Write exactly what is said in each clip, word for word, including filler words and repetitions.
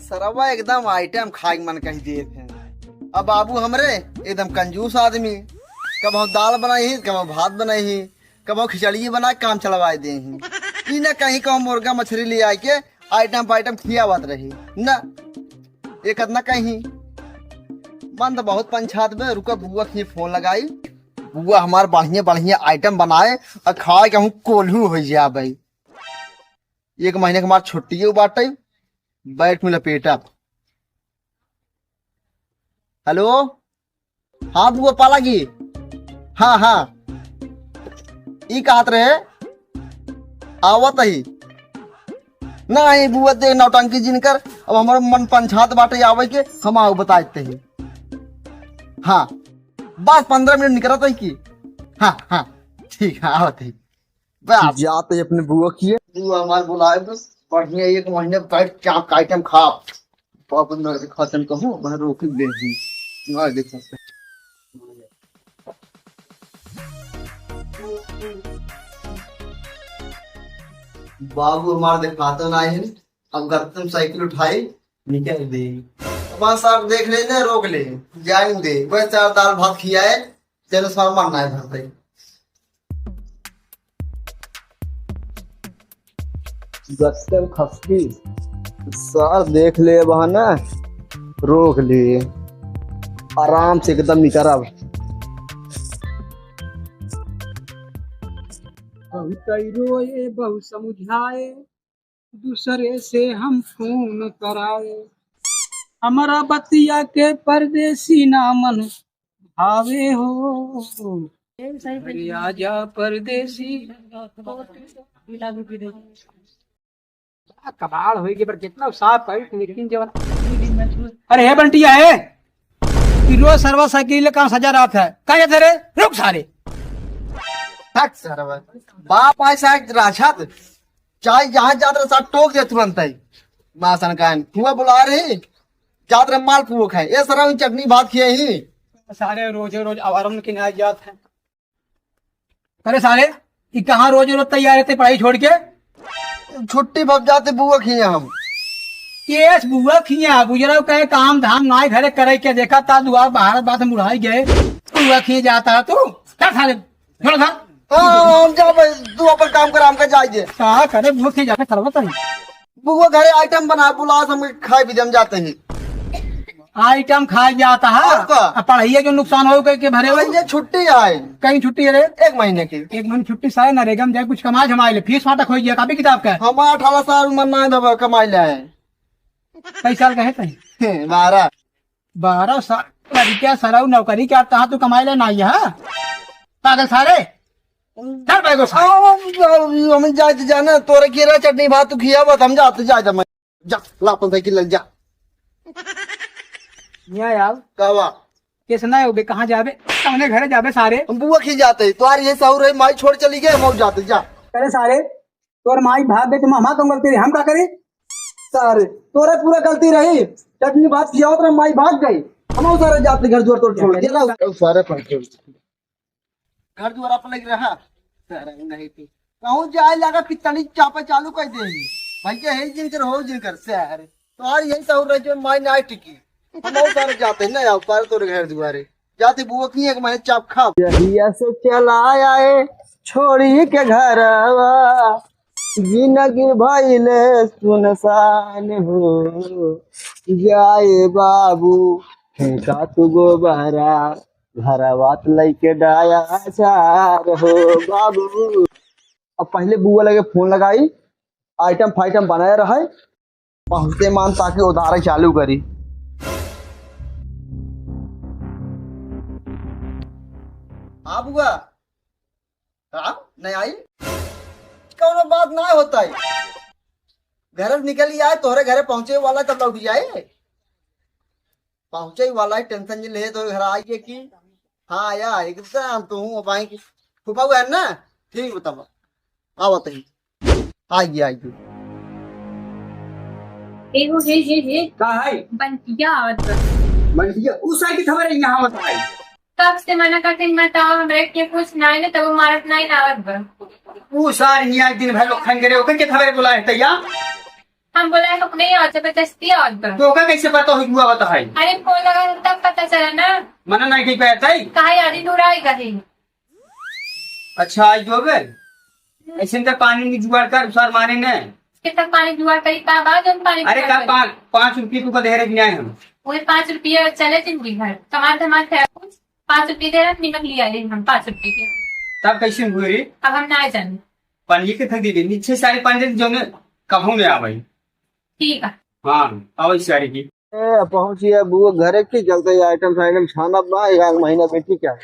सरवा एकदम आइटम खाए के मन कही देत है। अब बाबू हमरे एकदम कंजूस आदमी, कबहुँ दाल बनाई ही, कबहुँ भात बनाई ही, कबहुँ खिचड़ी बना के काम चलवाए दे ही। ई न कहीं कहूँ मुर्गा मछली ले आए के आइटम पाइटम खियावत रही न, एक न कहीं। मन तो बहुत पंछात बे, रुका बुआ के फोन लगाई। बुआ हमार बढ़िया बढ़िया आइटम बनाए और खाए कहूँ कोल्हू हो जाए भाई। एक महीने के हमार छुट्टियो बाटे, बैठ में लपेटब। हेलो, हाँ बुआ पालागी, हाँ हाँ, ई कहत रहे आवत ही। नहीं बुआ दे नौटंकी जिन कर, अब हमार मन पंछात बाटे आवे के, हम आउ बताते ही। हाँ बस पन्द्रह मिनट निकलत ही कि, हाँ हाँ ठीक है आवत ही। बस। जात ही अपने बुआ किए। बुआ हमार बुलाए बस, बढ़िया एक महीने बैठ चाप का आइटम खा। बाप अंदर से खातन कहूँ, मैं रोक ही दे दी। ना देख सकते। बाबू हमार देखाता ना है, अब गर्दन साइकिल उठाई, निकल दे। अब सार देख ले ना, रोक ले, जाए दे, बस चार दाल भात खियाए, चलो सामान ना है भरते। गत्ते में खसकी। सार देख ले बहाना, रोक ले, आराम से एकदम निकरब। बहुत रोए, बहुत समुझाए, दूसरे से हम फोन कराए। हमारा बतिया के परदेसी ना मन भावे हो। अरे आजा परदेसी। बड़ा कबाड़ होई के, पर कितना साफ करी, लेकिन जब, अरे हे बंटिया है, कि रोज सरवा साइकिल ले कहाँ सजा रहा था? कहाँ जाते रे? रुक सारे। हट सरवा। बाप आए साहब राछा थे। चाहे जहाँ जात रहे साहब टोक दे तुरंत ही। मासन कान। हुआ बुला रही। जात रहे माल पुओ खाए। ए सरवा चटनी भात खिए ही। सारे रोजे रोज आवारन के ना जात है। अरे सारे, ई कहाँ रोज रोज तैयार रहते पढ़ाई छोड़ के? छुट्टी भब जाते बुआ खिए हम। केस बुआ खिए, बुझरव कहे काम धाम नाय घरे करे के, देखा ता दुआ बाहर बात मुड़ाई गए, बुआ खिए जाता है तू। चल सारे, छोड़ घर। हाँ, हम जा भाई, तू अपन काम कर, हमका जाए दे। कहाँ करे बुआ खिए जाके सरवा तनी। बुआ घरे आइटम बना, बुला, हम खाए भी, हम जाते हैं। आइटम खाए जाता है। और का? अब पढ़ाइए जो नुकसान हो के, के भरे हो। ये छुट्टी आए। कहीं छुट्टी है रे? एक महीने की। एक महीने छुट्टी सारे नरेगा में जाए, कुछ कमाए धमाए ले, फीस फाटक हो गया, कॉपी किताब का। हमारा अठारह साल उम्र ना है, बाबा, कमाई ले आए। कई साल का है तई? बारह। बारह साल। लड़किया सरऊ नौकरी क्या, कहाँ तू कमाई ले ना, यहाँ? पागल सारे। चल बैगो सारे। हम जाए तो जाना, तोरे केरा चटनी भात तू खिया, बस हम जाते, जाए मैं। जा, ला अपन साइकिल ले जा। यहाँ आओ। कहवा? कैसे ना हो बे, कहाँ जाबे? कौने घरे जाबे सारे? हम बुआ खिए जाते, तोहार ये सहूर है, माई छोड़ चली गई, हम जाते, जा। अरे सारे, तोर माई भाग गई तो मामा कौन गलती रही, हम का करी? सारे, तोरे पूरा गलती रही, चटनी भात खियावत रहा, माई भाग गई, हम सारे जाते घर दुआर तोड़ छोड़ के। सारे पहुंचे। घर दुआर अपन लग रहा। सारे नहीं तो कहूँ जाए लगा कि तनी चापे चालू कर दे। भैया है जिनकर हो जिनकर शहर। तो यार यही सहूर रहे जो माई ना टिकी। हम बहुत सारे जाते हैं ना यार, पर तोरे घर दुआरे। जाते बुआ की एक महीने चाप खा। यहिया से चला आए छोड़ी के घरवा, जिंदगी भइले सुनसान हो। जाए बाबू, फेंका तू गोबरा, घरवा त लइके डाया चार हो बाबू। अब पहले बुआ लगे फोन लगाई, आइटम फाइटम बनाए रहे, पहुँचते मान ताकि उधारे चालू करी। हाँ बुआ, हाँ नहीं आई, कौनो बात ना होता है। घर से निकल ही आए, तोहरे घरे पहुँचे वाला तब लौट जाए। पहुँचे ही वाला है, टेंशन नहीं ले, तो घर आइए कि हाँ आया एकदम तो हूँ अब आएंगे। फूफा हुआ है ना? ठीक बतावा, आवत ही। आइए, आइए। ए हो, हे, हे, हे। का है? बंटिया आवत बा। बंटिया? उ सार की खबर है यहाँ आवत है। कब से मना करते हैं, बताओ, हमरे के कुछ ना है ना, तब वो मारत ना है ना आवत बा। उ सार यहाँ दिन भर लोग खन करे, ओकर के खबर बुलाए तैया। हम बोला है, नहीं आओ, जबरदस्ती आओ तो। तो ओका कैसे पता होई, बुआ बताई? अरे, फोन लगा तब पता चला ना। मना नहीं कही पाया ताई? कहा यारी दूर आई गई। अच्छा, आई जो बे। ऐसे तो पानी की जुगाड़ कर, उसार माने ने। कितना पानी जुगाड़ करी, का बा जौन पानी अरे जुगाड़ का करी? पाँच, पाँच रुपये तू का दे रहे कि नहीं हम? वही पाँच रुपये चले जिंदगी भर। कमाल धमाल खाया कुछ, पाँच रुपये दे रहे, निमक लिया ले हम पाँच रुपये के। तब कैसे हुए रे? अब हम ना जाने। पानी के थक दे, नीचे सारे पानी दे, जो ने कभू में आ भाई। ठीक है। हाँ, आओ इस सारे की। ए, पहुँचिए बुआ घरे की, चलते ही आइटम साइटम छानब बा, एक आध महीना बेटी क्या।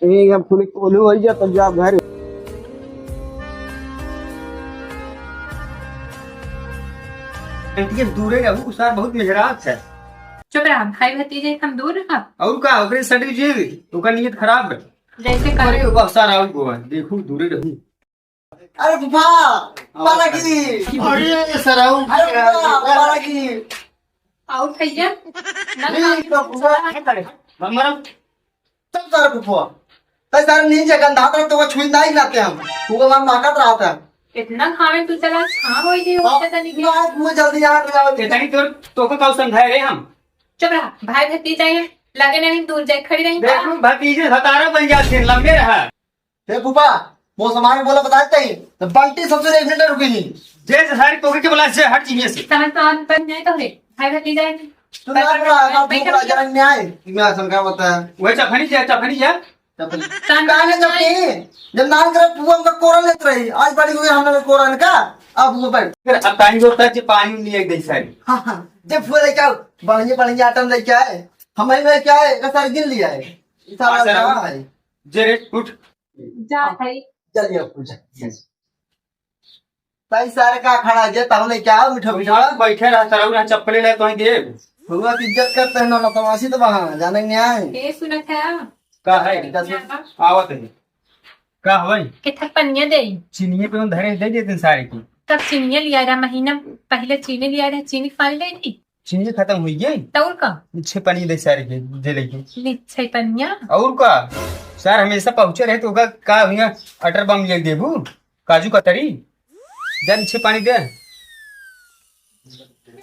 यही हम फुल कोल्हू हो जा, तब जाब घरे। आंटी, दूरे रहू, उसार बहुत मेहराब है। चुप रहा, भाई भतीजे हम दूर रहा। और का, ओकरे सड़ी जी, ओकर नियत खराब है। जैसे अरे, करो। बस सारा आउट हुआ, देखू, दूरे रहू। अरे फूफा, पाला की। अरे सराऊ। अरे फूफा, पाला की। आउट भैया। ना, नहीं, ना, तो फूफा। हमारा तब सारे फूफा। तै सारे नीचे गंधा तर तो वो छुई नहीं लाते हम। फूफा मार माकत रहा था। इतना खावे तू चला, छां होई गई, हाँ, उठे तनी के। ना, वो जल्दी यहाँ ले आओ। इतनी दूर तो को कौन समझाए रे हम? चुप रहा, भाई भतीजा है, लगे नहीं दूर जाए, खड़ी रही। देखो, भतीजे सतारा बन जाते हैं, लंबे रहा। हे फूफा, वो सामान बोला बता देते हैं, तो बाल्टी सबसे एक मिनट रुकी नहीं। जे सारी पकड़ के बोला, जे हट चीनिए से। समझ तो आप बन जाए तो है, भाई भतीजा है। तू ना बोला, ना बैठो, भूख लगा, बैठो। जरा न्याय। मैं आसन का होता है। वही चफनी जा, चफनी जा। चफनी। कान कहाँ ने चफनी? जब नान करे फूफा हमका कोरा लेत रही, आज बड़ी हुई हमने कोरा का, अब वो बैठ। फिर अब पानी को उतर के पानी नहीं एक दे सारी। हाँ, हाँ, जब फूफा लेके आओ, बढ़िया, बढ़िया आइटम लेके आए, हमारे में क्या है, एक सारी गिन लिया है। इतना हाँ, सर। क्या है? जे रे, उठ। जा भाई। जल्दी आओ, पूजा। ताई सारे का खड़ा जे, तब ले क्या आओ, मीठा मीठा। बैठा, बैठे रहा, सराऊ रहा, चप्पले ले तो ही देब। हुआ की इज्जत करते हैं ना, ना तमाशी तो वहाँ, जाने नहीं आए। ए, सुनत है? का है? इधर से। आवत है। का हवाई? किथक पनिया दे? चीनिये पे हम धरे दे देते हैं सारे की। तब चीनिये लिया रहा, महीना पहले चीनी लिया रहा, चीनी खा ले थी। चीनी खत्म हुई गई। तो और का? छह पनिया दे सारे के, दे लेके। ले, छह पनिया? और का? सर हमेशा पहुँचे रहे तो का, का हुआ? अटर बम ले देबू? काजू कतरी? जा नीचे पानी दे।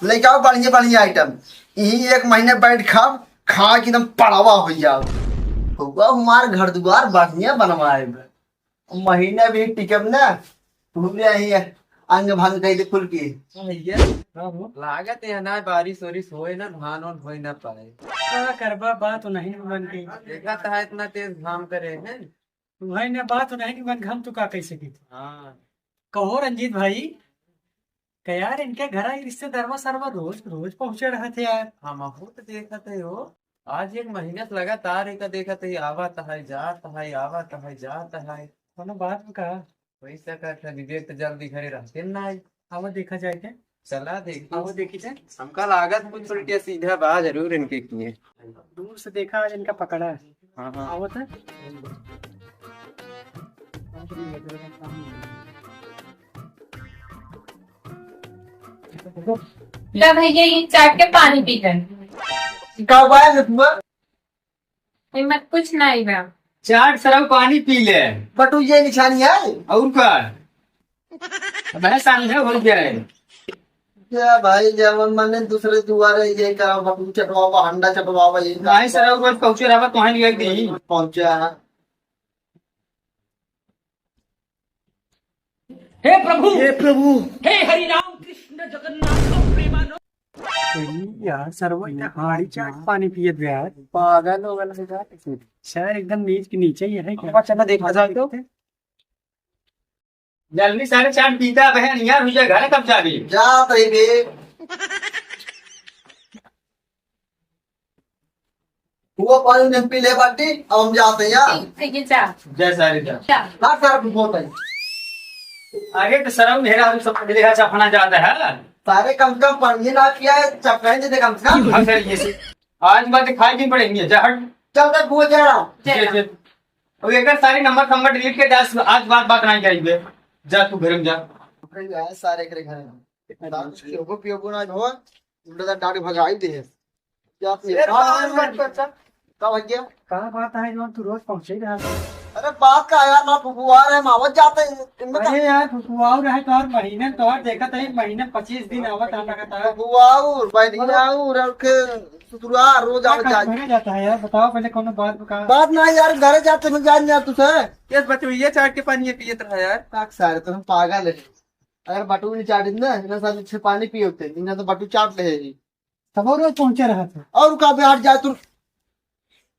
लेके आओ बढ़िया बढ़िया आइटम। यही एक महीने बैठ खाब, खा के एकदम पड़ावा हो जाओ। हुआ हमार घर दुआर बढ़िया बनवाए बे। महीना भी टिकब ना, पूरे ही अंग भंग कह दे खुल के। भैया, हाँ हो। लागत है ना बारिश वारिश होए ना, धान वान होए ना पाए। का करबा, बात तो नहीं मन के। देखा था इतना तेज घाम करे है। वही ना बात नहीं कि मन घाम तो का कह सकी। हाँ। कहो रंजीत भाई, का यार इनके घर आई रिश्तेदारवा सरवा रोज रोज पहुँचे रहत है यार। हम बहुत देखत है हो, आज एक महीना से लगातार एका देखत है, आवत है, जात है, आवत है, जात है। कोनो बात में का? वही से का था, विवेक तो जल्दी घरे रहते ना आई। आवा देखा जाए के। चला देखी। आवा देखी जाए। हमका लागत कुछ उल्टे सीधा बा जरूर इनके किए। दूर से देखा आज इनका पकड़ा है। हाँ, हाँ। आवत है। ला भैया, ये चाट के पानी पी ले। का हुआ है नथुआ? हिम्मत कुछ नहीं बा। चाट सरऊ पानी पी ले। बटू ये निशानी है। और का? मैं समझे हो गया है। क्या भाई, जब मन ने दूसरे दुआरे ये करा, बटू चटवावा, हंडा चटवावा, ये नहीं सरऊ रोज पहुँचे रहा, तो ही लिख दी। पहुँचा। हे प्रभु, हे प्रभु। हे हरि राम कृष्ण जगन्नाथ प्रेमानंद। सही यार, सरवा इतना हाड़ी चाट पानी पियत बे यार। पागल हो गल है यार। शहर एकदम नीच के नीचे ही है क्या? चला देखा जाए तो। जल्दी सारे चाट पीता बहन, यार हुई जा, घर कब जाबे? जा तई बे। वो पानी नहीं पी ले बाटी, अब हम जाते हैं यार। ठीक, ठीक है, जा। जय सारे जा। जा। हाँ सर, बहुत है। अरे तो सरऊ मेरा हम सब पहले है, अपना जाता है। सारे कम से कम पानी ना पिया है, चपकाएंगे दे कम से कम। हाँ सर, ये से। आज बात खाई भी पड़ेंगे, जा हट। चल तक वो जा रहा। जय जय राम। जय। अब एक सारे नंबर नंबर डिलीट कर दे, आज, आज बात, बात नहीं करेंगे। जा तू घर में जा। यार सारे करे घर में। दारू पियोगो, पियोगो ना हो, उल्टा डांट भगाई दे। क्या ए, पिए? हाँ, कौन हाँ, बात करता? का भैया? का बात है जो तू रोज पहुंचे रहा? अरे बात का यार, ना फुफुआ रहे, हम आवत जाते हैं, इनमें का अरे यार, फुफुआऊ रहे तो हर महीने, तो हर देखत है, महीने पच्चीस दिन आवत आ लगता है। फुफुआऊ, बहनियाऊ, और के ससुरा रोज आवत का जात। घरे जाता है यार, बताओ पहले कौनो बात का। बात ना यार, घरे जाते में जान जा तुझे। ये बटुइया चाट के पानी ये पियत रहा यार। का सारे तो हम पागल है। अगर बटू नहीं चाटिन ना, इतना सारे अच्छे पानी पिए होते, इतना तो बटू चाट ले ही। तब और रोज पहुंचे रहा था। और का बे हट जाए तू।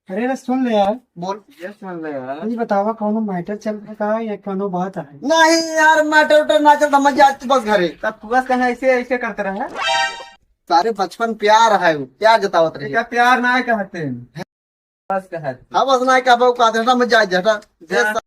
अरे रे, सुन ले यार। बोल। ये सुन ले यार। ये बतावा, कौनो मैटर चल रहा का या कौनो बात है? नहीं यार, मैटर उटर ना चलता, मजा आती बस घरे। तब तू बस कहाँ ऐसे, ऐसे करते रहा? सारे बचपन प्यार है, वो प्यार जतावत रहे। क्या प्यार ना है कहते हैं? बस कहते हैं। हाँ, बस ना है, क्या बाबू का हटा, मजा आ जाता।